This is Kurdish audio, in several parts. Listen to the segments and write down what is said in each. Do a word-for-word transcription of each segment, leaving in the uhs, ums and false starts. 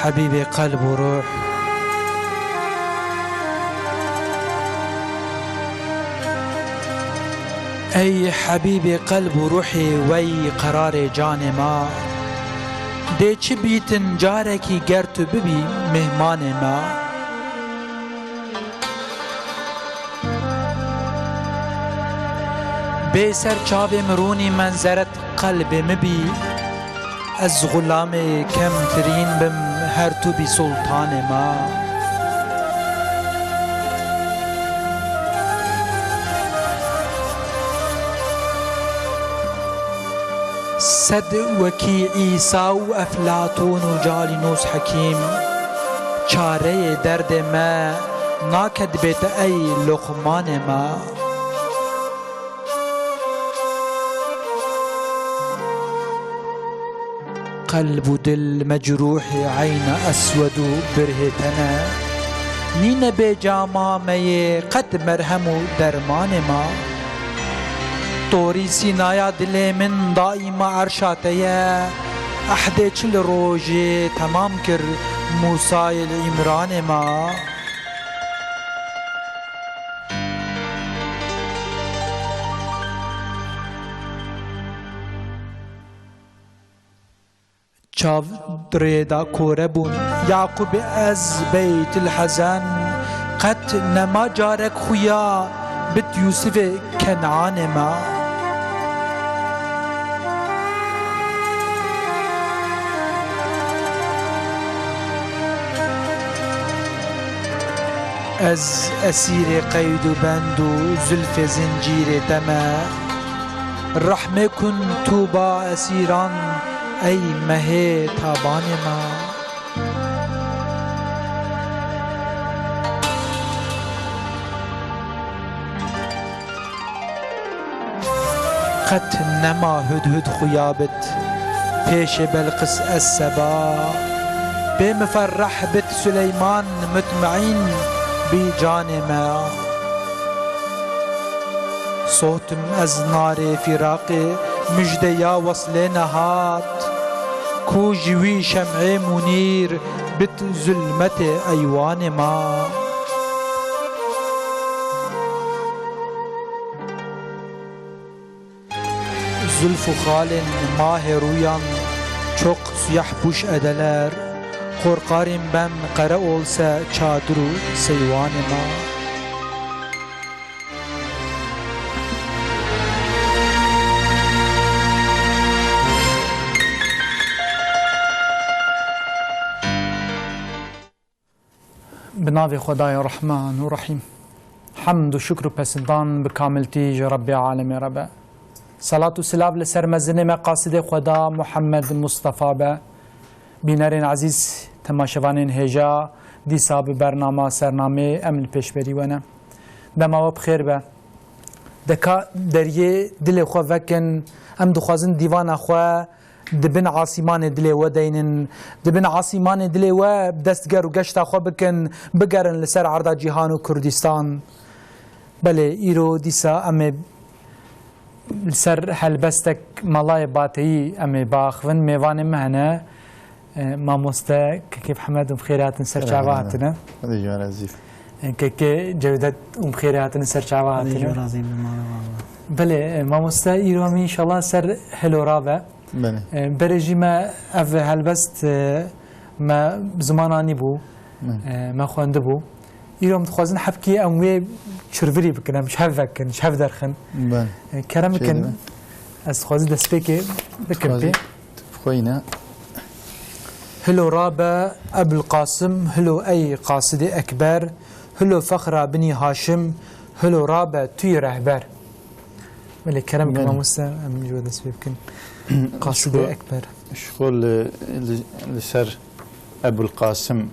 Hebîbê qelb û ruh. Ey hebîbê qelb û ruhê wey qerarê canê me. Dê çi bîtin carekî ger tu bibî mêhmanê me. Bê ser çavê min rûnî menzeret qelbê min bî. Ez xulamê kemtirîn bim, her tu bî sultanê me. Sed wekî Îsa û Eflatûn û Calînûs Hekîm, çareyê derdê me nake dibête ey Luqmanê me. Qelb û dil mecrûhê eyna eswed û birhê te ne. Nîne bê cama me yê qet merhem û dermanê ma. Torî sînaya dilê min daîma erşa te ye. Ehdê çil rojê temam kir Mûsayê li Îmranê ma. Çav rêda kore bûn. Yaqûbê ez beytil hezen, qet nema carek xuya bit Yûsifê Kenanê me. Ez esîrê qeyd û bend û zilfê zincîrê te me. Rehmê kun tûba esîran, ey mehê tabanê me. Qet nema hudhud xuya bit, pêşê Belqis ez seba. Bê miferreh bit Suleyman, mutmeîn bî canê me. Sotim ez narê fîraqê, mijdeya weslê nehat. Ku ji wî şem'ê munîr bit zulmetê eywanê ma. Zulf û xalên mahê rûyan çok siyah pûş edeler, qorqarîn bem qere olse çadir û seywanê ma. Bi navê Xwedayê Rehman û Rehîm. Hemd û şukr û pesindan bi kamiltî ji Rebbê Alemê re be. Selat û silav li ser mezinê me qasidê Xweda Muhammed Mustafa be. Bînerên ezîz, temaşevanên hêja, dîsa bi bernama Sernamê em li pêşberî we ne. Dema we bi xêr be. Deka deriyê dilê xwe vekin, em dixwazin dîvana xwe di bin asîmanê dilê we deynin, di bin asîmanê dilê we bi dest ger û geşta xwe bikin, bigerin li ser erda cîhan û Kurdistan. Belê, îro dîsa em ê li ser helbestek Melayê Bateyî em ê biaxivin. Mêvanê me hene, e, mamoste Kekê Mihemed, hûn bi xêrê hatin, ser çava hatine. Hadi can ezîz. E, Kekê Cewdet, hûn bi xêrê hatine, ser çava hatine. Hadi can ezîz, bi mala valla. Belê, e, mamoste, îro em înşallah ser Hilo Rabe. Belê. E, berê jî me ev helbest, e, me bi ziman anîbû, Belê. e, me xwendibû. Îro em dixwazin hebkê em wê çirvirî bikin, em ji hev vekin, ji hev derxin. Belê. E, kerem Çê bikin, dibe. ez dixwazim destpêkê bikim Dixwazî pê. tu bixweyîne. Hilo rabe Ebul Qasim, hilo ey qasidê ekber, hilo fexra binî Haşim, hilo rabe tu yî rehber. Belê, kerem bikin Belê. mamoste, em ji we dest pê bikin. Qasidê Ji xwe, ekber. ji xwe li, li, li ser Ebul Qasim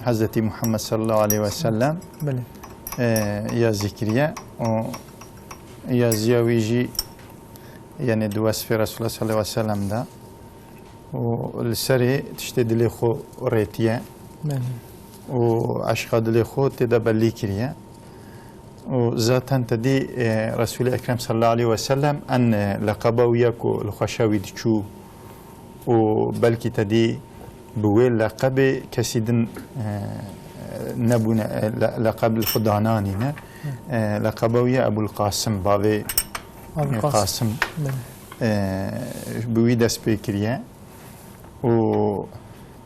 Hezretî Muhammed sallallahu aleyhi ve sellem, Belê. e, yazî kiriye. Û yaziya wî jî, yani, di wesfê Resulullah sallallahu aleyhi ve sellem de û li serê tiştê dilê xwe rêtiye Belê. û eşqa dilê xwe tê de belî kiriye. Û zaten te dî, e, Resûlê Ekrem sallallahu aleyhi ve sellem en, e, leqeba wî ya ku li xweşa wî diçû û belkî te dî Bi wê leqebê kesî din, e, nebûne, e, le-, leqeb li xwe dananîne. E, leqeba wî ye Ebul Qasim, bavê, Ebul e, Qasim. Qasim. Belê. E, bi wî dest pê kiriye. Û,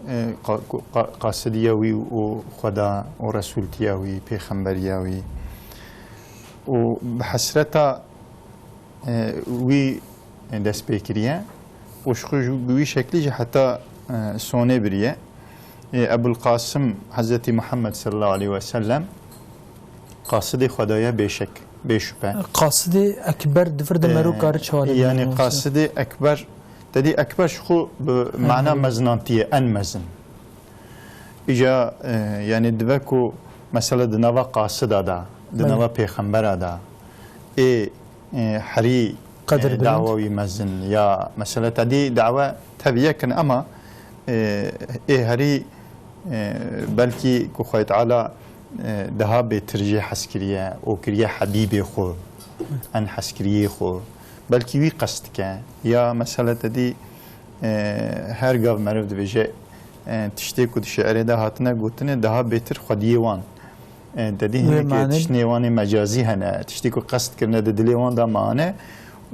e, qa-, qa-, qasidiya wî û Xweda û Resûltiya wî, pêxemberiya wî. Û bi hesreta e, wî dest pê kiriye. Û ji xwe ji, bi wî şeklî jî heta, e, sonê biriye. E, Ebul Qasim, Hezretî Muhammed sallallahu aleyhi ve sellem, qasidê Xwedaya bêşek, bêşupe. Qasidê Ekber di vir de E, mero kare çawa de yani bîne, qasidê Ekber, te dî Ekber ji xwe bi mana mezinantiyê, en mezin. Îca, e, yani dibe ku mesela di nava qasida da, di Belê. nava pêxembera da, ê, e, herî, Qedir e, bilind. dawa wî mezin ya mesela te dî dawa tev yek in ama, e, ê herî, e, belkî ku Xwedê Teala, e, daha bêtir jê hez kiriye û kiriye hebîbê xwe, en hezkiriyê xwe. Belkî wî qest dike. Ya mesela te dî, e, her gav meriv dibêje, e, tiştê ku di şiirê de hatine gotinê daha bêtir xwediyê wan. E, te dî Wê hinekî manê tiştê wan ê mecazî hene. Tiştê ku qest kirine di dilê wan de mane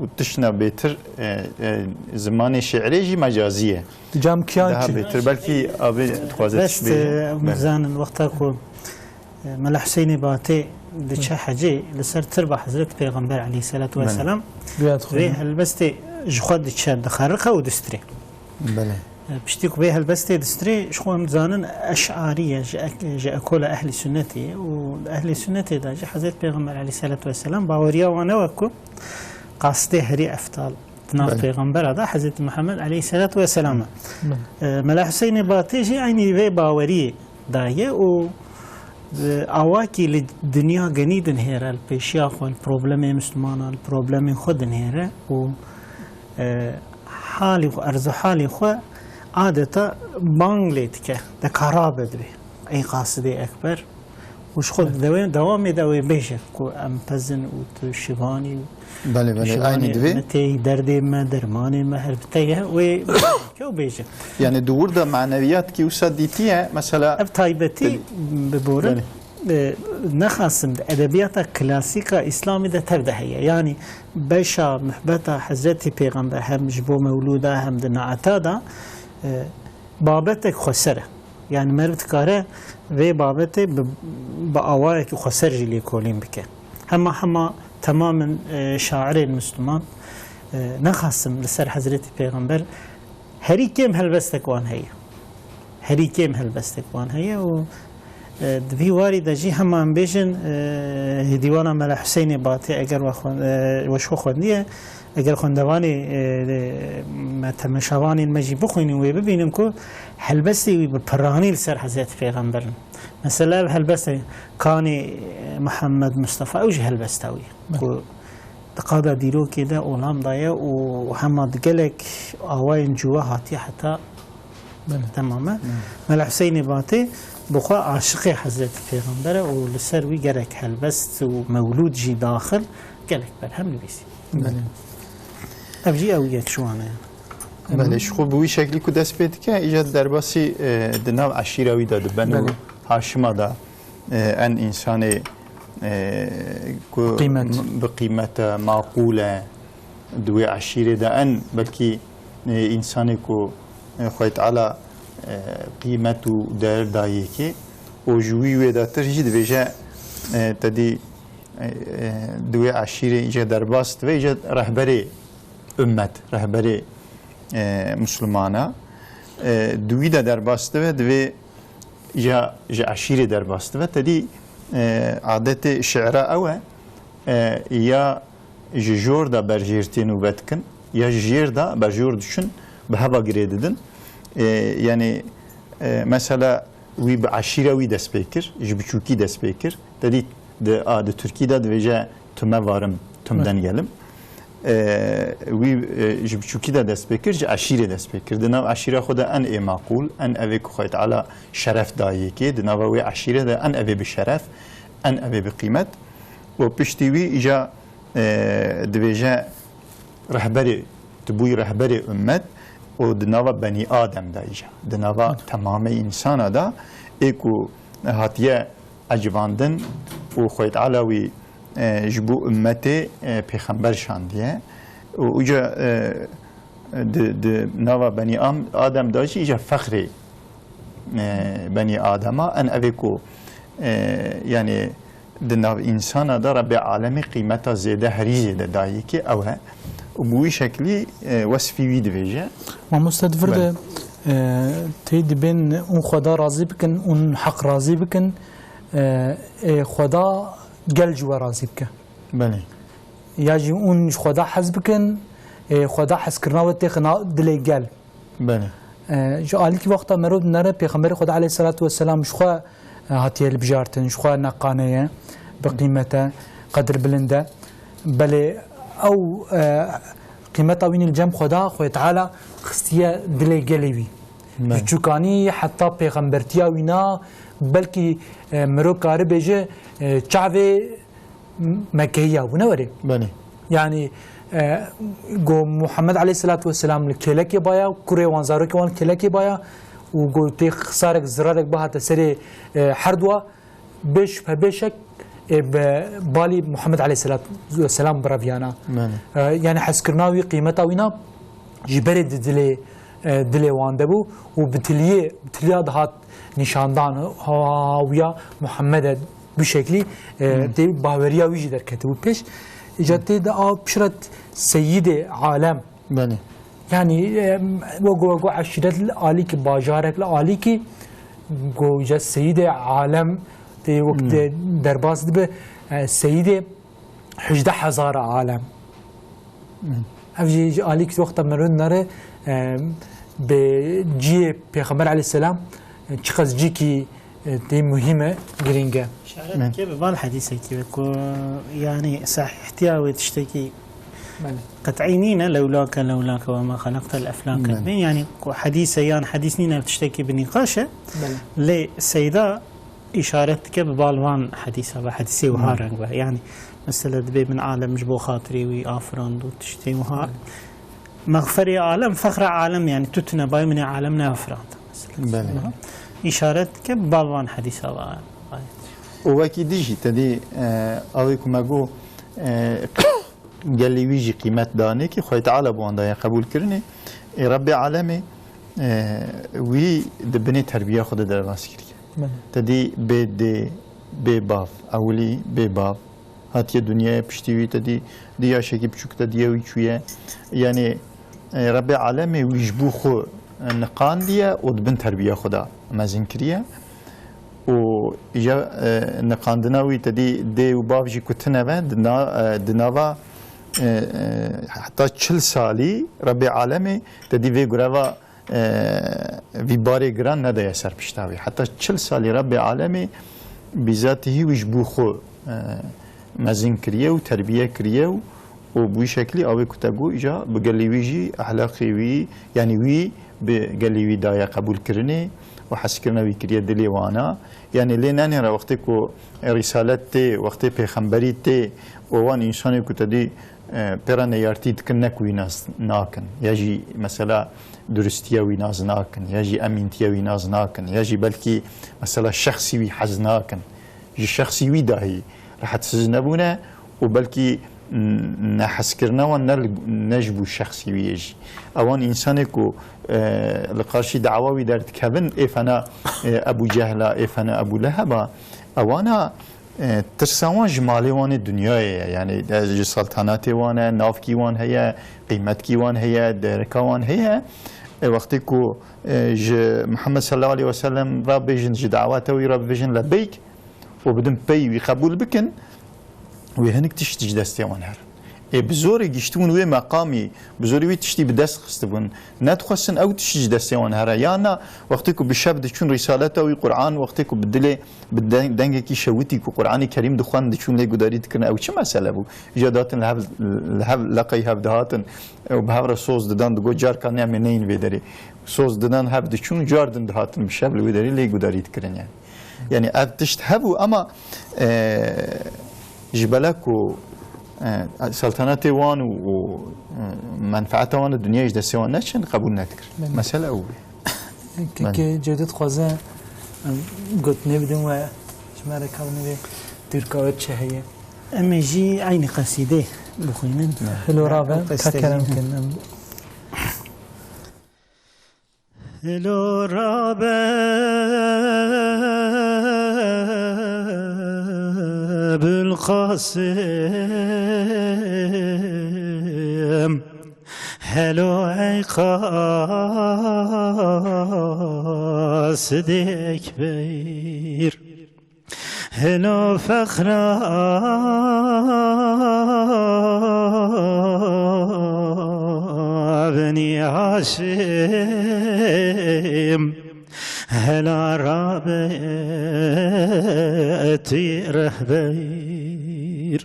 û tiştna bêtir, e, e, zimanê şiirê jî mecazî ye. Di cam kiyan Daha çi? bêtir. Belkî abi dixwaze Bes, tişt bêje. e, Belê. Mizanin wexta ku, e, Mela Hüseynê Batê diçe Hı. hecê li ser tirba Hezretî Pêxember aleyhisselatu Belê. vesselam. Duya dixwîne. Vê helbestê ji xwe diçe dixeriqe û distirê. Belê. E, piştî ku vê helbestê distirê, ji xwe em dizanin eşarî ye, ji ek-, ji ekola ehlî sunnetê ye û ehlî sunnetê de jî Hezretî Pêxember aleyhisselatu vesselam baweriya wan ew e ku qasidê herî eftal di nav Belê. pêxembera de Hezretî Muhammed aleyhisselatu vesselam e. Belê. E, Mela Hüseynê Batê jî eynî vê baweriyê daye û, e, awakî li dinya genî dinhêre, li pêşiya xwe, li problemê Mislimanan, li problemên xwe dinhêre û, e, halî xwe, erz û halî xwe adeta bang lê dike, dekarabe dibê. Ey qasidê ekber. Û ji xwe Belê. dewe-, dewamê de wê bêje ku em pez in û tu şivan î û Belê, tu belê, şivan aynî î, dibê. me tê, derdê me, dermanê me her bi te ye, wê ke û bêje. Yani di wir de maneviyatkî wisa dîtiye, mesela Ev taybetî Belê. biborin, Belê. e, nexasim di edebiyata klasîka Îslamî de tev de heye. Yani beşa muhbeta Hezretî Pêxember hem ji bo mewlûda hem di naeta de, e, babetek xweser e. Yani meriv dikare vê babetê bi, bi awayekî xweser jî lêkolîn bike. Hema hema temamin, e, şairên Misliman, e, nexasim li ser Hezretî Pêxember herî kêm helbestek wan heye. Herî kêm helbestek wan heye û, e, di vî warî de jî hema em bêjin, e, dîwana Mela Hüseynê Batê eger we xwe-, e, we ji xwe xwendiye, Eger xwendevanê, e, me, temeşavanên me jî bixwînin, wê bibînin ku helbestê wî bi piranî li ser Hezretî Pêxember in. Mesela ev helbestê Kanê, e, Mihemed Mistefa, ew jî helbesta wî ye. Belê. Ku di qada dîrokê de olam daye û hema di gelek awayên cuwa hatiye heta Belê. Temam e. Belê. Mela Hüseynê Batê bi xwe aşiqê Hezretî Pêxember e û li ser wî gerek helbest û mewlûd jî daxil gelek berhem nivîsî. Belê. Ev jî ew yek ji wan e. Belê, ji xwe bi wî şeklî ku dest pê dike, îca derbasî, e, di nav eşîra wî de diben û Belê. Haşima de, e, en însanê, e, ku Qîmet. m-, bi qîmet e, maqûl e, di wê eşîrê de en belkî, e, însanê ku, e, Xwedê Teala, e, qîmet û değer dayê kê û ji wî wê de tir jî dibêje, e, te dî, e, e, di wê eşîrê îca derbas dibe, îca rehberê ummet, rehberê, e, Muslimana, e, di wî de derbas dibe, divê ya ji eşîrê derbas dibe. Te dî, e, adetê şiira ew e, e, ya ji jor de berjêr tê nûbe dikin, ya ji jêr de berjor diçin, bi heva girê didin. E, yani, e, mesela wî bi eşîra wî dest pê kir, ji biçûkî dest pê kir. Te dî di, a, di Tirkî de dibêje tu me varim, tu me Hı. den gelim. E, wî, e, ji biçûkî de dest pê kir, ji eşîrê dest pê kir. Di nav eşîra xwe de en ê maqûl, en evê ku Xwedê Teala şeref dayê kê, di nava wê eşîrê de en evê bi şeref, en evê bi qîmet. Û piştî wî îca, e, dibêje rehberê, tu bûyî rehberê ummet. û di nava Benî Adem de îja, di nava temamê însana de ê ku hatiye ecivandin û Xwedê Teala wî, e, ji bo ummetê, e, pêxember şandiye. Û uca, e, di, di nava Benî Am-, Adem de jî îja fexrê, e, Benî Adema, en evê ku, e, yani di nav însana de Rebbê Alemê qîmeta zêde, herî zêde dayî ki ew e. Û bi wî şeklî, e, wesfî wî dibêje. Mamoste, di vir de, Belê. e, tê dibên hûn Xweda razî bikin, hûn Heq razî bikin, e, ê Xweda gel ji we razî bike. Belê. Ya jî hûn ji Xweda hez bikin, ê Xweda hezkirina we têxin dilê gel. Belê. E, ji alîkî wexta meriv dinere, Pêxemberê Xweda aleyhisselatu vesselam ji xwe, e, hatiye hilbijartin, ji xwe neqane ye, bi qîmet e, qedir bilind e. Belê ew, e, qîmeta wî li cem Xweda, Xwedê Teala xistiye dilê gelê wî. Belê. Ji çûkanî heta pêxembertiya wî na, belkî, e, mirov kari bêje, e, çavê Mekkehiya bû, ne werê? Belê. Yani, e, go Muhammed aleyhisselatu vesselam li kêlekê baya, kurê wan, zarokê wan li kêlekê baya û go tê xisarek, zirarek bihate serê, e, herdwa, bê şüphe, bê şek, e, be balî Muhammed aleyhisselatu vesselam bireviyana. Belê. E, yani hezkirina wî, qîmeta wî na ji berê di dilê, e, dilê wan de bû û bi tiliyê, bi tiliya dihat nîşandan, ha, wiya Muhammed e, bi şeklî, e, Hmm. tê baweriya wî jî derketibû pêş. Îca tê de a piştre Seyîdê Alem. Belê. Yani, e, wego, wego eşîret li alîkî, bajarek li alîkî, go îca Seyîdê Alem tê wek Hmm. de derbas dibe, e, Seyîdê hejdeh hezar alem. Hmm. Ev jî ji alîk wexta meriv nere, e, bi cihê Pêxember aleyhisselam, e, çiqas cihkî, e, tê muhîm e, girîng e. Îşaret Hmm. dike bi van hedîsekî ve ku, yani, sahîhtiya wê tiştekî Belê. qet'î nîne, lewlake, lewlake ve ma xelaqtel eflake Belê. bê. Yani, ku hedîse yan hedîs nîne, tiştekî bi nîqaş e. Belê. Lê Seyda îşaret dike bi bal van hedîsa ve, hedîsê wiha Hmm. reng ve. Yani, mesela dibê min alem ji bo xatirê wî afirand û tiştê wiha. Mexferê alem, fexra alem, yani tu tune bayê min ê alem neafirand. Mesela. Belê. Wiha. Îşaret dike bi bal van hedîsa ve. Û wekî dî jî, te dî, e, ew ê ku me got, e, gelî wî jî qîmet danê ki Xwedê Teala bi wan daye qebûlkirinê. Ê Rebbê Alemê, e, wî di binê terbiya xwe de derbas kiriye. Belê. Te dî bê dê, bê bav, ewilî bê bav hatiye dinyayê, piştî wî te dî di yaşekî biçûk te diye wî çûye. Yani, e, Rebbê Alemê wî ji bo xwe, e, niqandiye û di bin terbiya xwe de mezin kiriye. Û îja, e, niqandina wî te dî dê û bav jî ku tune ve di na-, e, di nava, e, e, heta çil salî Rebbê Alemê te dî vê gureva, e, vî barê giran nedaye ser pişta wî. Heta çil salî Rebbê Alemê bîzatî wî ji bo xwe, e, mezin kiriye û terbiye kiriye û û bi wî şeklî ew ê ku te got, îja bi gelî wî jî ehlaqê wî, yanî wî bi gelî wî daye qebûlkirinê û hezkirina wî kiriye dilê wana. Yanî lê nenêre wextê ku rîsalet tê, wextê pêxemberî tê û wan însanê ku te dî, e, pê re neyartî dikin, ne ku wî nas nakin, ya jî mesela duristiya wî nas nakin, ya jî emîntiya wî nas nakin, ya jî belkî mesela şexsî wî hez nakin. Ji şexsî wî dahî rehetsiz nebûne û belkî, mm, nehezkirina wan ne li, ne ji bo şexsî wî yê jî. Ewan însanê ku, e, li qarşî dawa wî derdikevin, ê fena, e, Ebû Cehla, ê fena Ebû Leheba, ewana, e, tirsa wan ji malê wan ê dinyayê ye. Yanî, e, ji saltanatê wan e, navkî wan heye, qîmetkî wan heye, dereka wan heye. E, wextê ku, e, ji Muhammed sallallahu aleyhi ve sellem re bêjin, ji daweta wî re bibêjin lebeyk, û bidin pey wî qebûl bikin, wê hinek tişt ji destê wan herin. Ê bi zorê giştibûn wê meqamî, bi zorê wî tiştî bi dest xistibûn. Nedixwestin ew tişt ji destê wan here. Ya na, wextê ku bi şev diçûn rîsaleta wî Qur'an, wextê ku bi dilê, bi deng-, dengekî şewitî ku Qur'anê Kerîm dixwend diçûn lê gudarî dikirin, ew çi mesele bû? Îja datin li hev, li hev leqey hev dihatin, û bi hev re soz didan, digot, carkan em ê neyên vê derê. Soz didan hev diçûn, car din dihatin bi şev li wê derê lê gudarî dikirin yani. Yani ev tişt hebû, ama, e, ji bela ku e, seltenetê wan û, û, e, menfeeta wan li dinyayê ji destê wan neçin, qebûl nedikir. Belê. Mesele ew bû. Kekê Cewdet dixwaze, em, gotinê bidin we ji me re, ka binivê, dûrka we çi heye? Em ê jî eynî qesîdê bixwînin. Ne. Hilo rabe, ka kerem kin. Em Helo rabe Bilqasim, helo ey qasidê ekber. Helo fexra Benî Haşim, hela rabe tu yê rehber.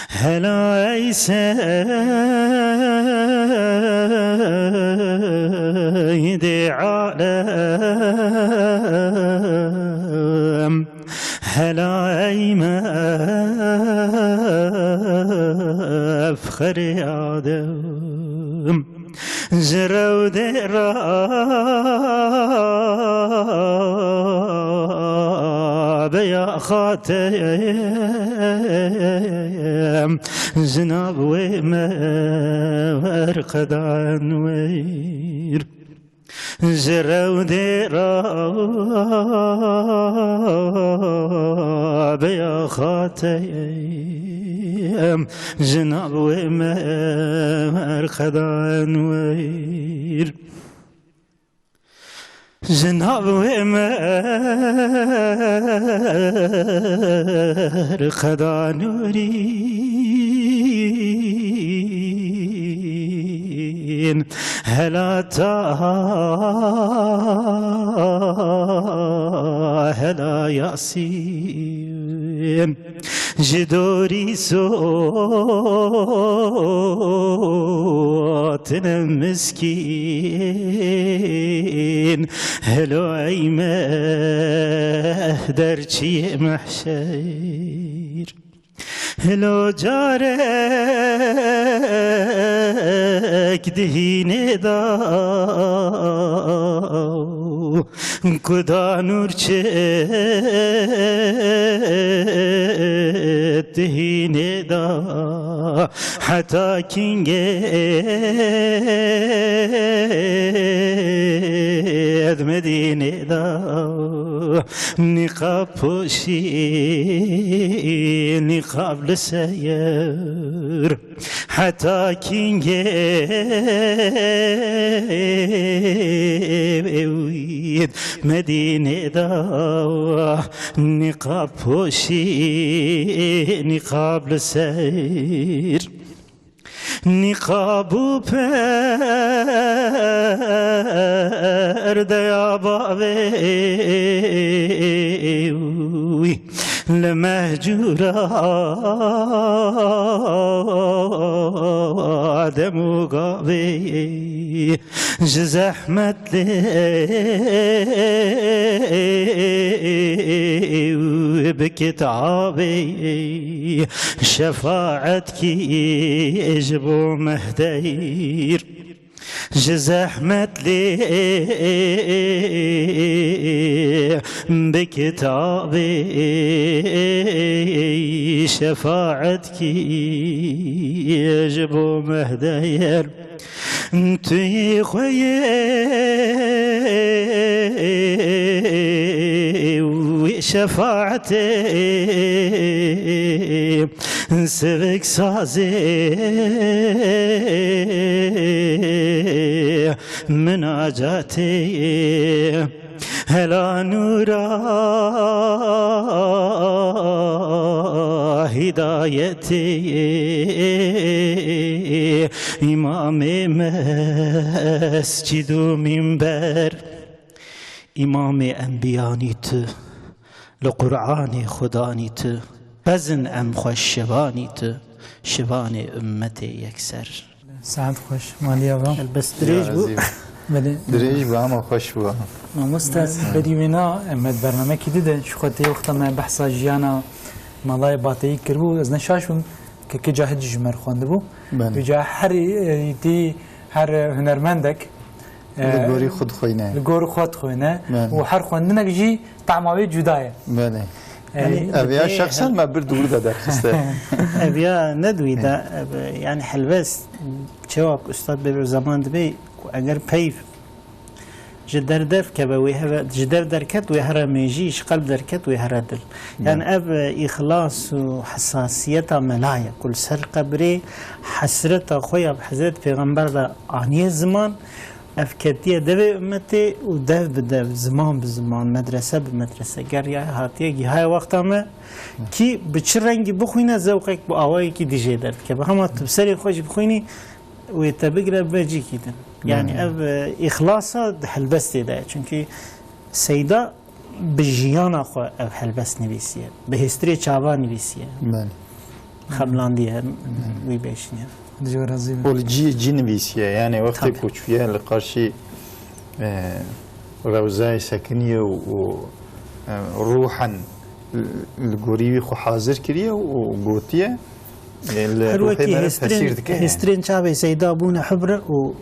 Hela ey seydê alem, hela ey mefxerê Adem. Ji rewdê rabe ya Xatêm, ji nav wê merqedan wêr. Ji rewdê rabe ya Xatêm, ji nav wê merqedan wêr. Ji nav wê merqedan wêrîn, hela ta hela Yasîn. Ji dorî sotine miskîn, helo ey mehder çiyê mehşer. Helo carek dihînê da, ku da nûr çi dihînê da, heta kîngê Medînê da, nîqab poşî, nîqab li ser. Heta kîngê Medînê da, nîqab poşî, nîqab li ser. Nîqab û perdeya bavê wî. Li mehcûra dem û gavê ji zehmet lê bikit avê. Şefaet kî ji bo mehdeyr. Ji zehmet lê bi kitabê şefaet kî ji bo mehdeyr. Tu yê xwe yê wî şefaetê. Sivik sazê minacatê, hela nûra hidayetê, îmamê mescid û mînber. Îmamê enbiyanî tu, li Qur'anê Xudanî tu, bezin em xweş şivanî tu, şivanê ummetê yekser. Saet xweş, maliya va. Helbest dirêj bû. Belê. Dirêj bû ama xweş bû. Mamoste, berî wêna, em her bernamekî dide, ji xwe tê wexta me behsa jiyana Malayê Bateyî kiribû, ez ne şaş bûm. Kekê Cahit jî ji me re xwendibû. Belê. Vêca her, e, tî her hunermendek, Li e, gorî xwe dixwîne. Li gorî xwe dixwîne. Belê. Û her xwendinek jî tahma wê cuda ye. Belê. E, Yanî Ev ya dibê şexsen her me bir dûr de derxiste. Ev ya ne dûî de, ev, yani helbest, çewak ustad bebe zaman dibê ku eger peyv ji der derkeve wê here, ji der derket wê here mêjî, ji qelb derket wê here dil. Yani ev, e, îxlas û hesasiyeta mela ye ku li ser qebrê hesreta xwe ya bi Hezret Pêxember de aniye ziman, ev ketiye devê ummetê û dev bi dev, ziman bi ziman, medrese bi medrese geriyaye hatiye gihaye wexta me kî bi çi rengî bixwîne zewqek bi awayekî dî jê derdikeve. Hema tu bi serê xwe jî bixwînî, wê te bigire bibe cîkî din. Yani ev, e, îxlasa di helbestê de ye. Çunkî Seyda bi jiyana xwe ev helbest nivîsiye. Bi hêstirê çava nivîsiye. Belê. Xemlandiye, wî bêşiniye. Dij razî be. Ol cî, cî nivîsiye. Yani wextê Tabii. ku çûye li qarşî, e, rewzayê sekiniye û, û, e, ruhen li, li gorî wî xwe hazir kiriye û gotiye. Ê, li Her ruhê wekî me re hêstirên, tesîr dike yani. Hêstirên çavê Seyda bûne hibr û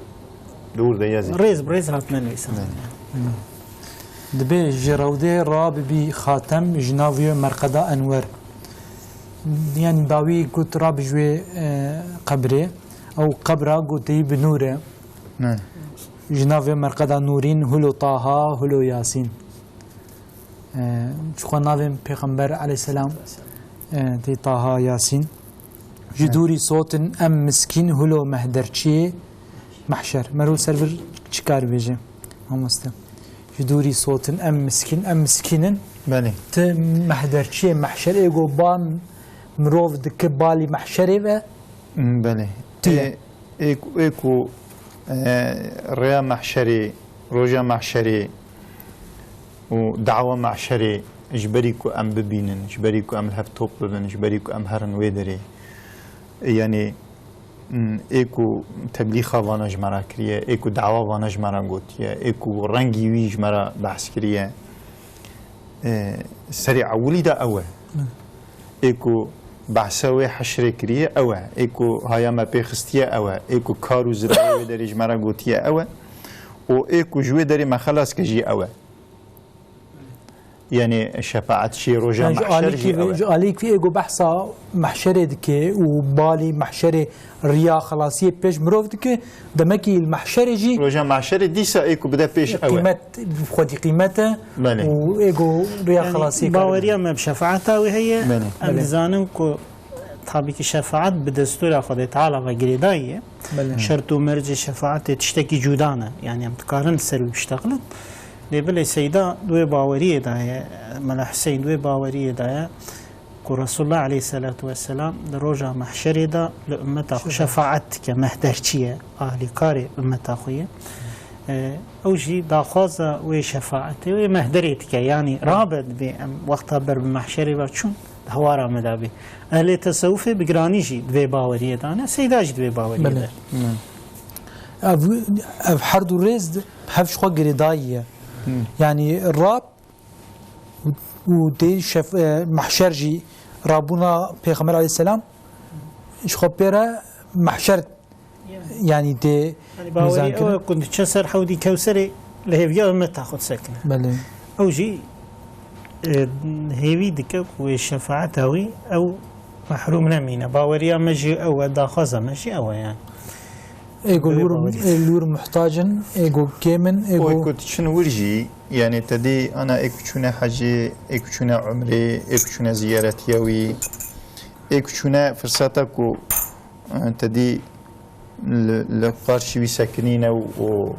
Li wir de ya zî. Rêz bi rêz hatine nivîsandin. Belê. Dibê ji rewdê rabibî Xatem, ji nav wê merqeda Enwer. Yani dawî got rabi ji wê, e, qebrê. Ew qebra goteyî bi nûr e. Ne. Ji nav wê merqeda Nûrîn, hulo Taha, hulo Yasîn. E, ji xwe navên Pêxember aleyhisselam, e, tê Taha Yasîn. Ji dûrî sotin em miskîn hulo mehderçiyê mehşer. Mero ser vir çi kar bêje, mamoste? Ji dûrî sotin em miskîn, em miskîn in. Belê. Ti mehderçiyê mehşer, ê go ban mirov dike balî mehşerê ve. Hmm, belê. Tu ye. Ê, ê ku, ê ku, e, rêya mehşerê, roja mehşerê, û dawa mehşerê ji berî ku em bibînin, ji berî ku em li hev top bibin, ji berî ku em herin wê derê. Yanî, m, ê ku teblîxa vana ji me re kiriye, ê ku dawa vana ji me re gotiye, ê ku rengî wî ji me re behs kiriye, e, serê ewilî de ew e. Ê ku behsa wê heşrê kiriye ew e. Ê ku haya me pê xistiye ew e. Ê ku kar û zirarê wê derê ji me re gotiye ew e. Û ê ku ji wê derê me xelas ke jî ew e. Yanî şefaetçiyê roja Yani ji mehşer jî alîkî, ew e. Ji alîkî ê ku behsa mehşerê dike û balî mehşerê riya xelasiyê pêş mirov dike, demekî li mehşerê jî Roja mehşerê dîsa ê ku bide pêş ew e. Qîmet, xwedî qîmet e Belê. û ê ku riya Yani xelasiyê kar baweriya bike. Me bi şefaeta wê heye. Belê. Em Belê. dizanin ku Tabii ki şefaet bi destûra Xwedê Teala ve girêdayî ye. Belê. Şert û mercê şefaetê tiştekî cuda ne. Yani em dikarin li ser wî biştexilin. Lê belê Seyda di wê baweriyê de ye, Mela Hüseyin di wê baweriyê de ye ku Resulullah aleyhisselatu vesselam di roja mehşerê de li ummeta xwe Şefaet. şefaet dike, mehderçî ye, alîkarê ummeta xwe ye. E, ew jî daxwaza wê şefaetê, wê mehderê dike. Yanî rabe dibê em wexta ber bi mehşerê ve çûn, di hewara me de bê. Ehlê tesewufê bi giranî jî di vê baweriyê de ne, Seyda jî di vê baweriyê Belê. de. Ev, ev her du rêz di, hev ji xwe girêdayî ye. Hı. Yanî rab û, û tê şef-, e, mehşer jî rabûna Pêxember aleyhisselam ji xwe pê re mehşer Yani tê Yani bawerî mîzankirin. Ew e ku diçe ser hewdî Kewserê li hêviya ummeta xwe disekine. Belê. Ew jî, e, hêvî dike ku wê şefaeta wî ew mehrûm nemîne. Baweriya me jî ew e, daxwaza me jî ew e yani. Ê ku Wê lûr, bawerî. Ê lûr muhtac in, ê ku kêm in, ê Oy ku ku diçin wir jî, yani te dî ana ê ku çûne hecê, ê ku çûne umrê, ê ku çûne ziyaretiya wî, ê ku çûne firseta ku, e, te dî li, li qarşî wî sekinîne û, û,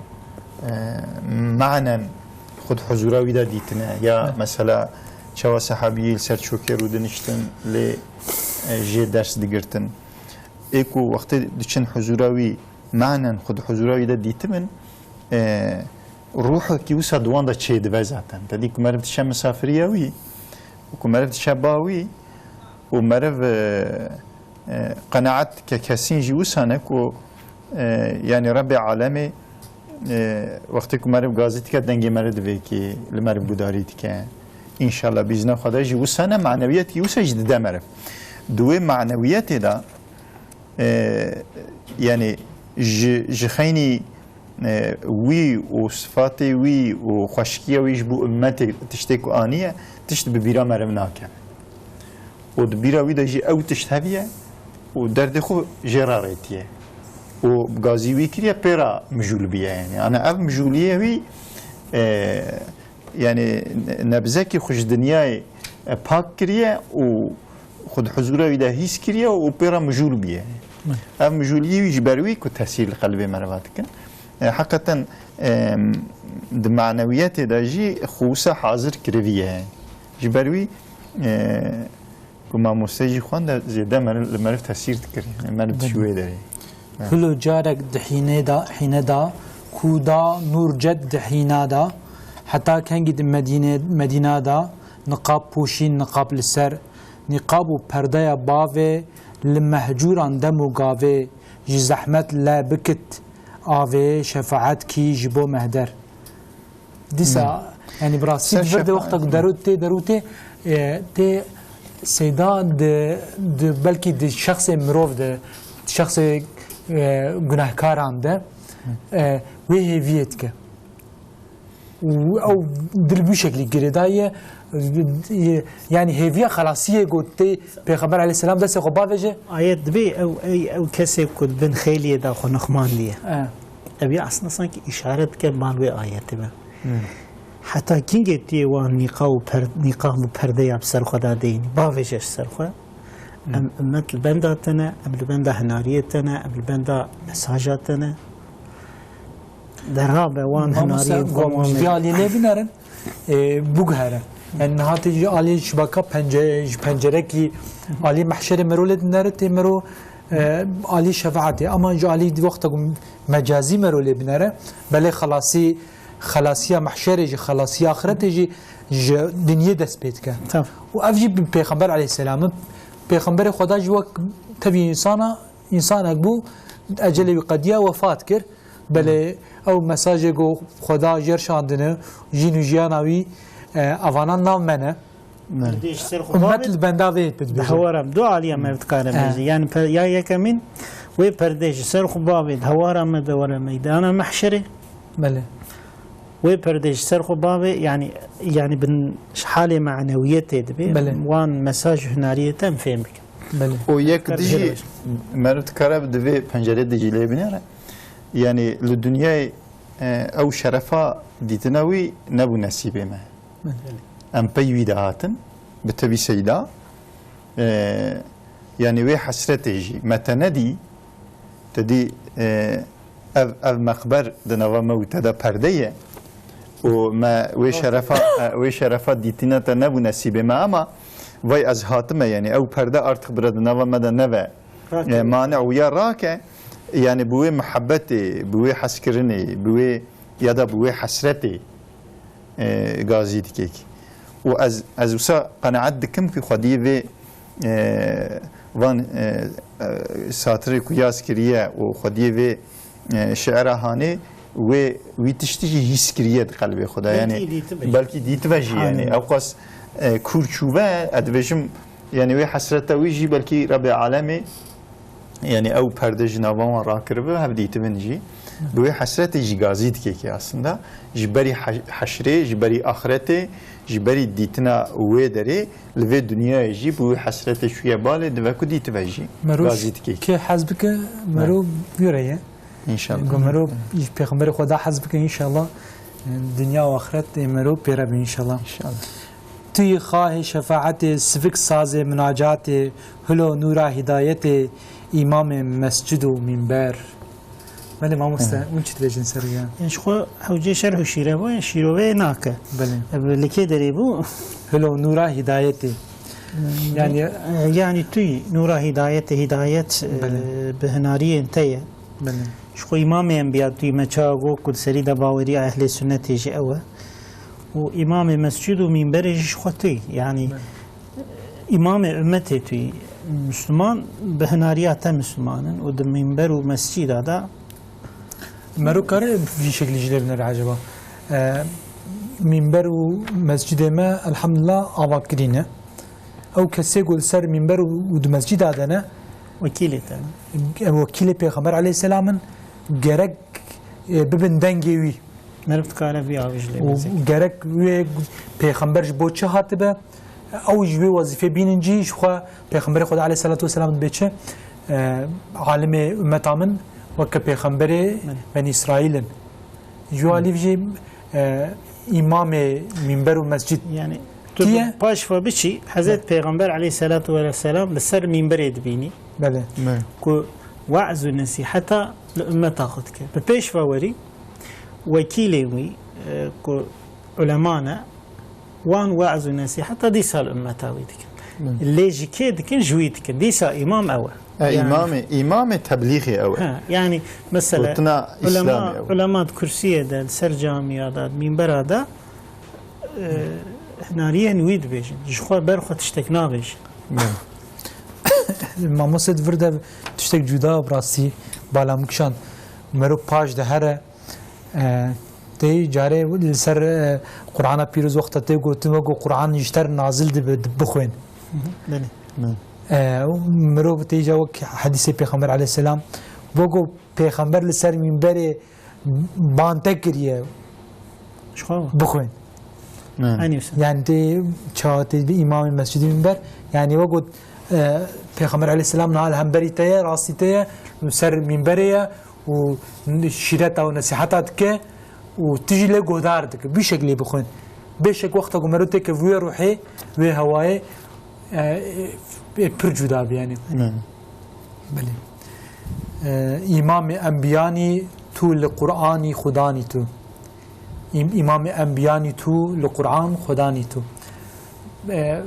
e, manen xwe di huzura wî de dîtine. Ya mesela çawa sehabiyê li ser çokê rûdiniştin lê, e, jê ders digirtin. Ê ku wextê diçin huzura wî, manen xwe di huzura wî de dîtibin, e, ruhekî wisa di wan de çêdibe zaten. Te dî ku meriv diçe misafiriya wî, û ku meriv diçe ba wî, û meriv, e, e, qenaet dike kesîn jî wisa ne ku, e, yani Rebbê Alemê, e, wextê ku meriv gazî dike, dengê meriv divê ki li meriv gudarî dike. Înşallah bîzna Xwedê jî wisa ne, manewiyetî wisa jî dide meriv. Di wê manewiyetê de E, yani ji, ji xeynî, e, wî û sifatê wî û xweşkiya wî ji bo ummetê tiştê ku aniye, tişt bi bîra meriv nake. Û di bîra wî de jî ew tişt heviye û derdê xwe jê re rêtiye. Û bi gazî wî kiriye pê re mijûl biye yani. Ana ev mijûliyê wî, e, yani ne-, nebzekî xwe ji dinyayê, e, pak kiriye û xwe di huzûra wî de hîs kiriye û pê re mijûl biye. Hı. Ev mijûliyê wî ji ber wî ku tesîr li qelbê meriva dikin. E, heqeten, e, di manewiyetê de jî xwe wisa hazir kiriviye. Ji ber wî, e, ku mamoste jî xwend e, zêde meriv, li meriv tesîr dikir. Yani meriv Belê. Dişi wê derê. Evet. Hilo carek di hînê da, hîne da, ku da nûr cet di hîna da, heta kengî di Medîne, Medîna da, niqab pûşîn, niqab li ser, niqab û perdeya bavê, li mehcûran dem û gavê, ji zehmet le bikit avê, şefaet kî ji bo mehder. Dîsa, Hmm. yani bi rastî Ser di vir de şefa-, wexta ku Hmm. derû tê, derû tê, e, tê seyda di, di, belkî di şexsê mirov de, şexsê, e, gunehkaran de, Hmm. e, wê hêviyê dike. Û ew dil bi şeklî girêdaye, e, yani hêviya xelasiyê got tê Pêxember aleyhisselam destê xwe bavêje. Ayet dibê ew, ey, ew kesê ku di bin xêliyê de xwe nixmandiye. E. Ev ya aslında sanki îşaret dike mal wê ayetê be. Hmm. Heta kingê tiyê wan nîqa û per-, nîqab û perdeya bi ser xwe de deyînî. Bavêje ji ser xwe. Hmm. Em ummet li benda te ne, em li benda hinariyê te ne, em li benda mesaja te ne. Derabe wan Mamoste, hinariyên xwe wan ji vê alî lê binerin, e, biguhere. Yani niha tê ji alî şibaka pence-, ji pencerekî alî mehşerê mero lê dinere, tê mero, e, alî şefaetê. Ama ji alî wexta ku mecazî mero lê binere, belê xelasî, xelasiya mehşerê jî, xelasiya axretê jî ji dinyê dest pê dike. Tabii. Û ev jî bi Pêxember aleyhisselam e. Pêxemberê Xweda jî wek tevî însana, însanek bû, ecelê wî qediya, wefat kir. Belê, ew mesajê ku Xweda jê re şandine, jîn û jiyana wî, e, evana nav me ne. Belê. Perdê ji ser xwe Ummet bavê, li benda vê di dibêje. Hewara em du aliya me dikare He. bêje. Yani per-, ya yekemîn, wê perdê ji ser xwe bavê, di hewara me de were meydana mehşerê. Belê. Wê perdê ji ser xwe bavê, yani, yani bin ji halê manewiyetê dibê. Belê. Wan mesaj hunariyê te em fêm bikin. Belê. O yek Kar dijî jê re. Meriv dikare bi divê pencerê dijî lê binêre. Yani li dinyayê, e, ew şerefa dîtina wî nebû nesîbê me. Belê. Em pey wî de hatin, bi tevî seyda. E, yani wê hesretê jî me te nedî, te dî, e, ev, ev meqber di nava me û te de perde ye. Û me wê şerefa, e, wê şerefa dîtina te nebû nesîbê me ama vay ez hatime, yani ew perde artık bira di nava me de neve. Rake. E, mane û ya rake, yani bi wê muhebbetê, bi wê hezkirinê, bi wê ya da bi wê hesretê, e, gazî dikek. Û ez, ez wisa qenaet dikim ku xwediyê vê, e, van, e, e, satirê ku yaz kiriye û xwediyê vê, e, şiira hanê wê wî tiştî jî hîs kiriye di qelbê xwe de. Belkî Yani dîtibe jî. Belkî dîtibe jî yani. Hanê. Ewqas, e, kûr çûve, ez dibêjim, yani wê hesreta wî jî belkî Rebê Alemê, yani ew perde ji nava wan rakiribe, hev dîtibin jî. Bi wê hesretê jî gazî dikekê aslında. Ji berî he-, heşrê, ji berî axretê, ji berî dîtina wê derê, li vê dinyayê jî bi wê hesretê çûye balê, dive ku dîtibe jî. Meroş Gazî dikekê. Kê hez bike, mero Evet. göre ye. İnşallah. Ku mero Pêxemberê Xweda hez bike, înşallah, dinya û axiret ê mero pê re be, înşallah. İnşallah. Tu yî xahê şefaetê, sivik sazê minacatê, hilo nûra hidayetê, îmamê mescid û mînber. Belê mamoste, Evet. hûn çi dibêjin ser ya? Ji xwe hewcê şerh û şîre bû, şîroveyê nake. Belê. Ev li kê derê bû? Hilo nûra hidayetê. Yani Yani, e, yani tu yî nûra hidayetê, hidayet, e, Belê. bi hinariyên te ye. Belê. Ji xwe îmamê enbiya tu yî, me çawa got ku di serî de baweriya ehlê sunnetê jî ew e. Û îmamê mescid û mînberê jî ji xwe tu yî. Yanî Belê. îmamê ummetê tu yî. Misliman bi hinariya te misliman in û di mînber û mescida de Mero kare vî şeklî jî lê binêre eceba. E, mînber û mescîdê me elhamdulillah avakirî ne. Ew kesê ku li ser mînber û, û di mescîda de ne, Wekîlê te ne? Em wekîlê Pêxember aleyhisselam in, gerek, e, bibin dengê wî. Meriv dikare vî avî jî lê û bizê. Gerek wê Pêxember ji bo çi hatibe, ew ji wê wezîfê bînin cî, ji xwe Pêxemberê Xwedê aleyhisselatu vesselam dibe çi? E, alimê ummeta min weke Pêxemberê Belê. Benî Îsraîl in. Ji alîv jî, e, îmamê mînber û mescid Yani, tu kî ye? Paş ve biçî, Hezret Belê. Pêxember aleyhisselatu vesselam li ser mînberê dibînî. Belê. Belê. Ku we'z û nesîheta li ummeta xwe dike. Bi pêş ve werî, wekîlê wî, e, ku ulema ne, wan we'z û nesîheta dîsa li ummeta wî dikin. Belê. Lê ji kê dikin? Ji wî dikin. Dîsa îmam ew e. E, Yani îmamê, îmamê teblîxê ew e. Ha, yani mesela Gotina ulema, Îslamê ew e. Ulema di kursiyê de, li ser camiya de, mînbera de, e, hinariyên wî dibêjin. Ji xwe ber xwe tiştek nabêjin. Belê. Mamoste di vir de tiştek cuda bi rastî bala min kişand. Mero paş de here, e, tê carê li ser, e, Qur'ana Pîroz wexta tê gotin, wego Qur'an ji ter nazil dibe, di bixwên. Hı hı, belê. Hı. E, mirov tê ca wek hedîsê Pêxember aleyhisselam, wego Pêxember li ser mînberê ban te kiriye. Ji xwe ve. Bixwên. Hı. Aynı wisa. Yani tê ça tê bi îmamê mescidê mînber, yani wego, e, Pêxember aleyhisselam niha li hemberî te ye, rastî te ye, ser mînberê ye, û şîreta û nesîheta dike û tu jî lê guhdar dike. Vî şeklê bixwin. Bêşek wexta ku mero têke vê ruhê, vê hewayê, e, e, pir cuda bî, yani. Hı. Belê. E, îmamê enbiyanî tu li Qur'anî Xudanî tu. Îm-, îmamê enbiyanî tu li Qur'an Xudanî tu. E,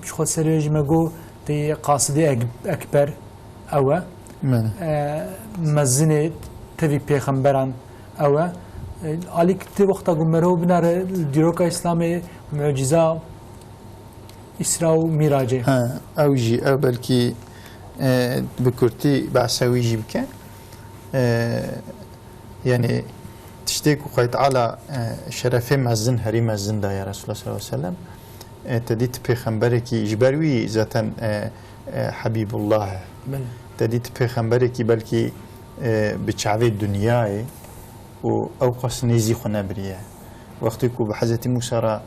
ji xwe serê ji me got, tê qasidê ek-, ekber ew e. Belê. E, mezinê tevî pêxemberan ew e. E, alîk ti wexta ku merov binare dîroka Îslamê muciza Îsra û Mîracê. Ha, ew jî, ew belkî, e, bi kurtî behsa wî jî bike. E, yani tiştê ku Xwedê Teala, e, şerefê mezin, herî mezin daye Resulullah sallallahu aleyhi ve sellem. E, te dît pêxemberekî ji ber wî zaten, e, e, Habîbullah e. Belê. Te dît pêxemberekî belkî, e, bi çavê dinyayê û ew qas nêzî xwe nebiriye. Wextê ku bi Hezretî Mûsa re,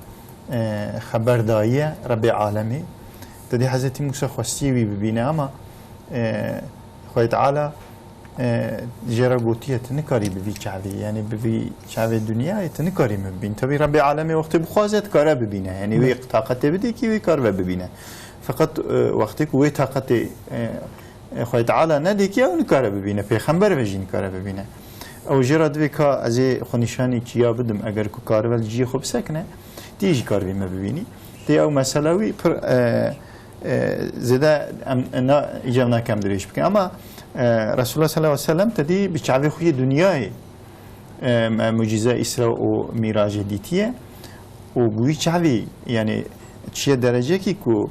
e, xeber dayiye Rebbê alemê, te dî Hezretî Mûsa xwestiye wî bibîne, ama, e, Xwedê Teala, e, jê re gotiye, tu nikarî bi vî çavê, yani bi vî çavê dinyayê tu nikarî min bibîn. Tevî Rebbê alemê wextê bixwaze dikare bibîne. Yani wê Belê. Taqetê bidê kî wê karibe bibîne. Feqet, e, wextê ku wê taqetê, e, e, Xwedê Teala nedê kî ew nikare bibîne. Pêxember ve jî nikare bibîne. Ew jê re divê ka ez ê xwe nîşanî çiya bidim, eger ku karibe li cihê xwe bisekine, tê jî karibî me bibînî. Tê ew mesela wî pir, e, e, zêde em, na, îcav nake em dirêj bikin. Ama, e, Resulullah sallallahu aleyhi ve sellem te dî bi çavê xwe yê dinyayê, e, me mucize Îsra û Mîracê dîtiye. Û bi wî çavî, yani, çiye derecekî ku,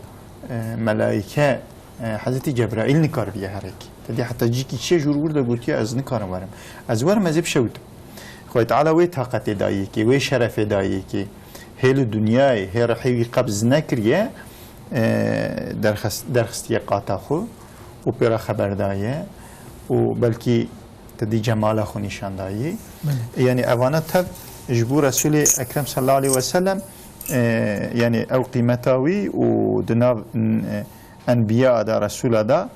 e, melaîke, e, Hezretî Cebraîl nikaribiye herek. Te dî heta cîkî çiye jûr wir de gotiye, ez nikarim werim. Ez werim, ez ê bişewitim. Xwedê Teala wê taqetê dayê kê, wê şerefê dayê kê. Hê li dinyayê, hê rihê wî qebz nekiriye, e, derxist-, derxistiye qata xwe û pê re xeber daye û belkî te dî cemala xwe nîşan dayî. Belê. Yani evana tev ji bo Resulê Ekrem sallallahu aleyhi ve sellem, e, yani ew qîmeta wî û di nav, n-, e, enbiya de, Resûla de,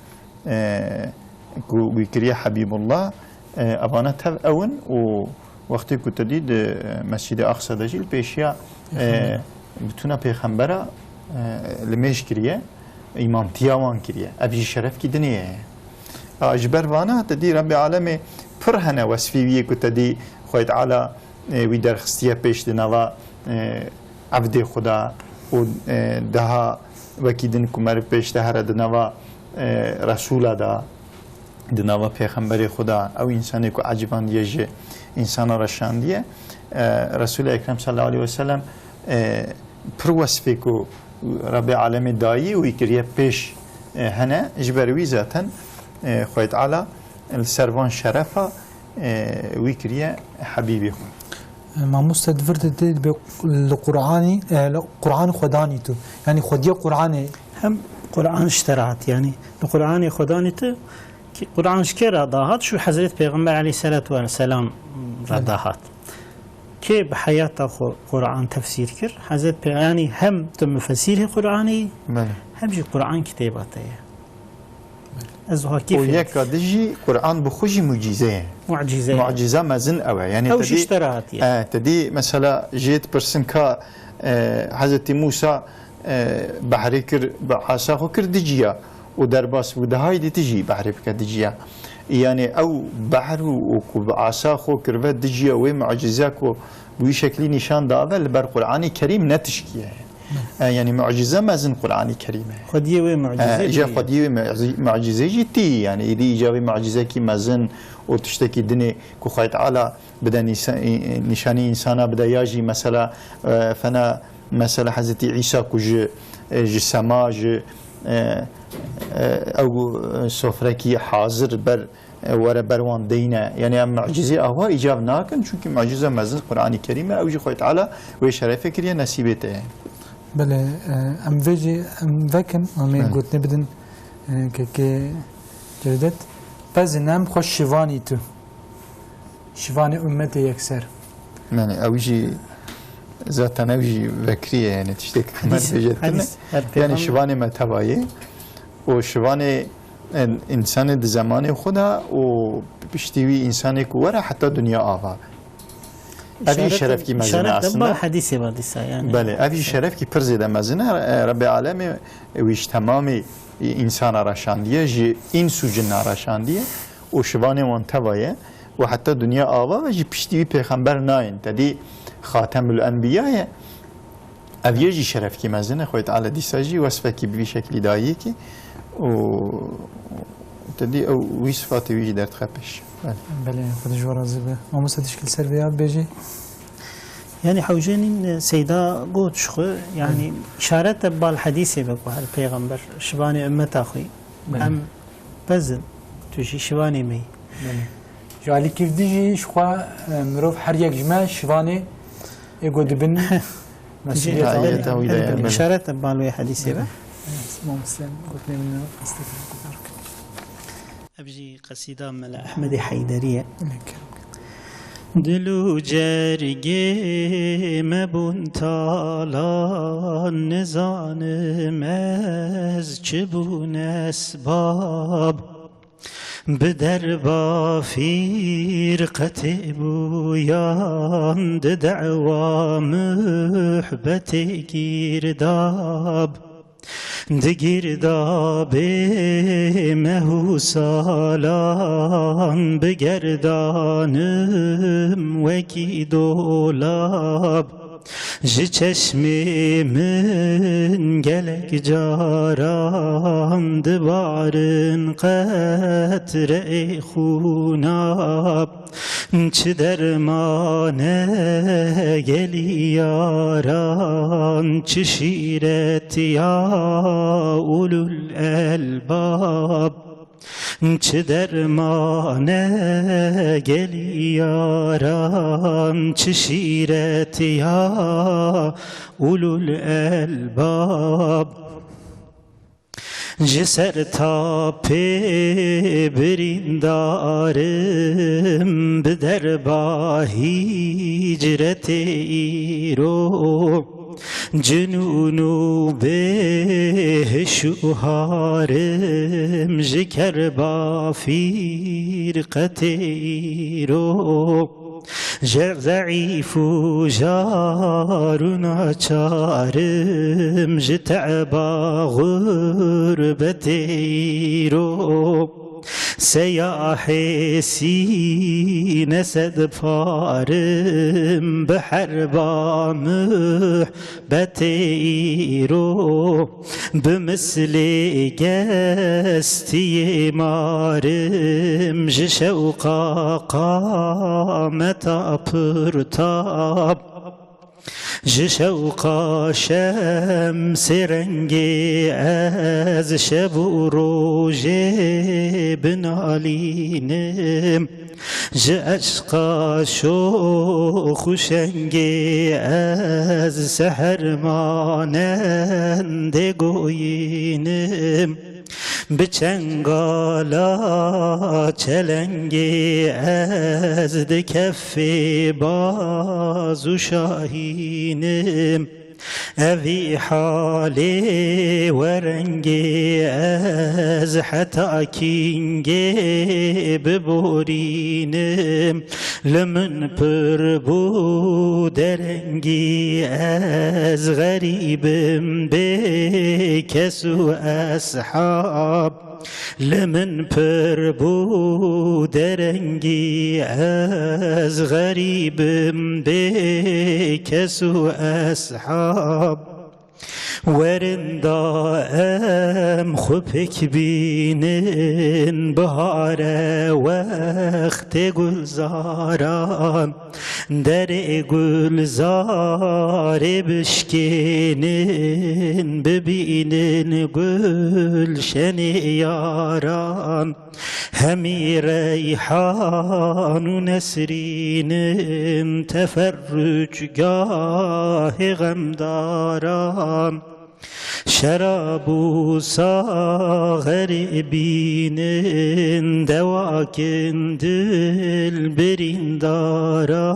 e, ku wî kiriye Habîbullah, e, evana tev ew in û wextê ku te dî di, e, Mescîdê Aqsa de jî li pêşiya, e, Pêxember. Bitûna pêxembera, e, li mêj kiriye, îmamtiya wan kiriye. Ev jî şerefkî dinê ye. A, ji ber vana te dî Rebbê alemê pir hene wesfî wî yê ku te dî Xwedê Teala, e, wî derxistiye pêş di nava, e, evdê xwe de û, e, daha wekî din ku meriv pêş de here di nava, e, Resûla de, di nava pêxemberê xwe de, ew însanê ku ecibandiye ji însana re şandiye, e, Resûlê Ekrem sallallahu aleyhi ve sellem, e, pir wesfê ku Rebbê alemê dayî û wî kiriye pêş, e, hene, ji ber wî zaten, e, Xwedê Teala li ser van şerefa, e, wî kiriye Habîbê xwe. E, mamoste di vir de tê dibe li Qur'anî, e, li Qur'an Xwedanî tu. Yani Xwediye Qur'anê. Hem Quran ji te re hat, yanî li Quranê Xwedanê tu, ki Quran ji kê re dahat? Ji Hezret Pêxember aleyhisselatu vesselam re dahat. Kê bi heyata xwe Quran tefsîr kir? Hezret Pê-, yanî hem tu mufesîrê Quranê yî, Belê. hem jî Quran kitêba te ye. Ez wiha kêf Û yek. yeka di jî Quran bi xwe jî mucîze ye. Mucîze ye. Mucîza mezin ew e. Yanî Ew te jî dî, ji te re hatiye. e, te dî mesela jê dipirsin ka, e, Hezretî Mûsa, e, behrê kir, bi asa xwe kir diciya û derbas bû. Dihayî dî tu jî behrê bike diciya. Yanî ew behr û, û ku bi asa xwe kirive diciya wê mucîze ku bi wî şeklî nîşan dave li ber Quranê Kerîm ne tişkî ye. E, yanî mucîze mezin Quranê Kerîm e. Xwediyê wê mucîze E, îja jî. xwediyê wê mucî-, mucîze jî tî, yanî îdî îca wê mucîzekî mezin û tiştekî dinê ku Xwedê Teala bide nîsa-, nîşanî însana bide ya jî mesela, e, fena mesela Hezretî Îsa ku ji, e, ji sema, ji, e, e, ew, e, sofrekî hazir ber e, were ber wan deyne. Yanî em mucîzê awa îcav nakin, çunkî mucîze mezin Quranê Kerîm e, ew jî Xwedê Teala wê şerefê kiriye, nesîbê te ye. Belê, e, em vê jî, em vekin, em ê Belê. gotinê bidin, e, kekê Cevdet. Pezin em xwe şivanî tu. Şivanê ummetê yekser. Belê, ew jî zaten ew jî vekirî ye, yanî tiştek Hemmer Hadîs, bêje tune. hadîs, her Yanî peyxam- şivanê me teva ye. û şivanê, e, însanê di zemanê xwe de û piştî wî însanê ku were heta dinya ava. Ev jî İşaret, şerefkî mezin e işaret de aslında. ba hadîsê ba dîsa yani. Belê, ev jî şerefkî pir zêde mezin e. E, Rebbê Alemê wî ji temamê însana re şandiye, ji îns û cinna re şandiye û şivanê wan teva ye û heta dinya ava ve jî piştî wî pêxember nayên. Te dî Xatemul Enbiya ye. Ev yê jî şerefkî mezin e, Xwedê Teala dîsa jî wesfekî bi vî şeklî dayî yekî û te dî ew wî sifatê wî jî derdixe pêş. Belê. Belê, Xwedê ji we razî be. Mamoste tişkî li ser vê ya bêjî? Yani hewce nîn, e, Seyda got ji xwe, yani Belê. işaret e bal hadîsê be ku her pêxember şivanê ümmeta xwe. Belê. Em pez in, tu jî şivanê me yî. Belê. Ji alîkî vî jî ji xwe, e, mirov her yek ji me şivanê ê ku dibin mesûliyeta Belê, wî de. belê, belê. Belê. Îşaret e bal wê hadîsê be. Belê. Mamoste, gotinê min rastî kir. Ev jî qesîda Mela Ehmedê Heyderî ye. Belê, kerem. Dil û cergê me bûn talan, nizanim ez çi bûn esbab. Bi derba fîrqetê bûyan, di dewa muhbetê girdab. Di girdabê meh û salan, bi gerdanim wekî dolab. Ji çeşmê min gelek caran dibarin qetreyê xûnab. Çi dermane gelî yaran, çi şîret ya ulul elbab. Çi dermane gelî yaran, çi şîret ya ulul elbab. Ji ser tapê birîndarim bi derba hîcretê îro. Cinûn û bêhiş û harim ji kerba fîrqetê îro. Ji zeîf û jar û naçarim ji teba xurbetê îro. Seyahê sîne sed parim bi herba muhbetê îro. Bi mislê gestiyê marim ji şewqa qameta pirtab. Ji şewqa şemsê rengê ez şev û rojê binalînim. Ji eşqa şox û şengê ez seher manendê goyînim. Bi çengala çelengê ez di kefê baz û şahînim. Evî halê werengê ez heta kîngê biborînim. Li min pir bû derengî ez xerîbim bê kes û eshab. Li min pir bû derengî ez xerîbim bê kes û eshab. Werin da em xwe pêk bînin, bihare wextê gulzaran. Derê gulzarê bişkênin, bibînin gulşenê yaran. Hemî reyhan û nesrînin, teferrucgahê xemdaran. Şerab û saxerê bînin, dewakin dil birîndara.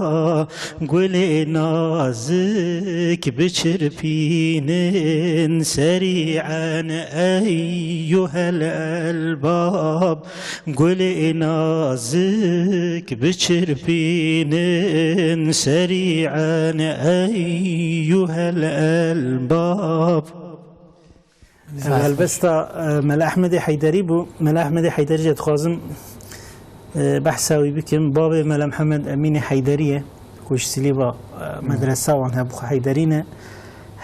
Gulê nazik biçirpînin serî'en eyyuhel elbab. Gulê nazik biçirpînin serî'en eyyuhel elbab. Helbesta, e, Mele Ehmedê Heyderî bû. Mele Ehmedê Heyderî jî dixwazim, e, behsa wî bikim. Bavê Mele Mihemed Emînê Heyderî ye. Ku ji Silîva, e, medresa wan hebû Heyderî ne.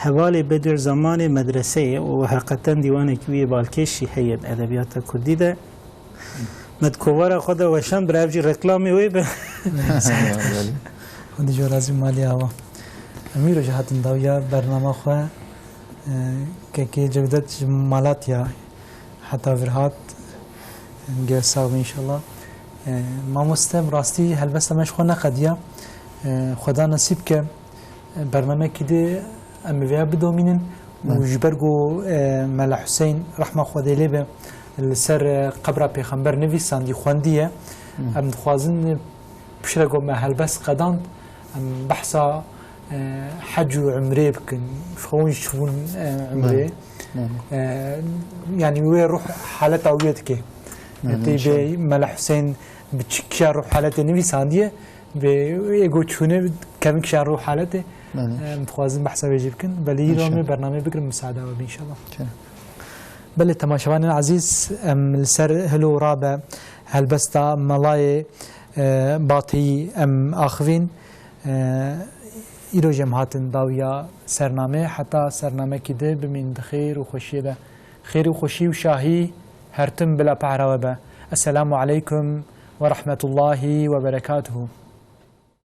Hevalê Bedir Zemanê medreseyê û heqeten dîwanekî wî yê balkêş jî heye di edebiyata kurdî de. Me di kovara xwe de weşand, bira ev jî reklamê wê be. Xwedî ji we razî, malî awa. Em îro jî hatin dawiya bernama xwe. E, kekê Cevdet ji Malatya heta vir hat. Gel sax be înşallah. E, mamoste, rastî helbesta me ji xwe neqediya. E, Xweda nesîb ke. Bernameyekî dî em bi vêya bidomînin û ji ber ku, e, Mela Huseyîn rehma Xwedê lê be li ser, e, qebra Pêxember nivîsandî, xwendiye. Em dixwazin, e, piştre ku me helbest qedand, em behsa, e, hec û umrê bikin. Ji xwe hûn jî çûbûn, e, umrê. E, yanî wê ruh haleta wê dike. Tê bê Mela Huseyîn bi çi kîja ruh haletê nivîsandiye, Vê ê goçûnê kevin kişan rû haletê. Belê. Em dixwazin behsa vê jî bikin. Belê îro em ê bernameyê bigirin, misaada we be înşallah. Çi? Belê temaşevanên ezîz, em li ser hil û rabe helbesta melayê, e, Batiyî em axivîn. E, îro jî em hatin dawiya sernamê. Heta sernamekî di bimîn di xêr û xweşiyê de. Xêr û xweşî û şahî her tim bila pehra we be. Esselamu aleykum ve rahmetullahi ve berekatuhu.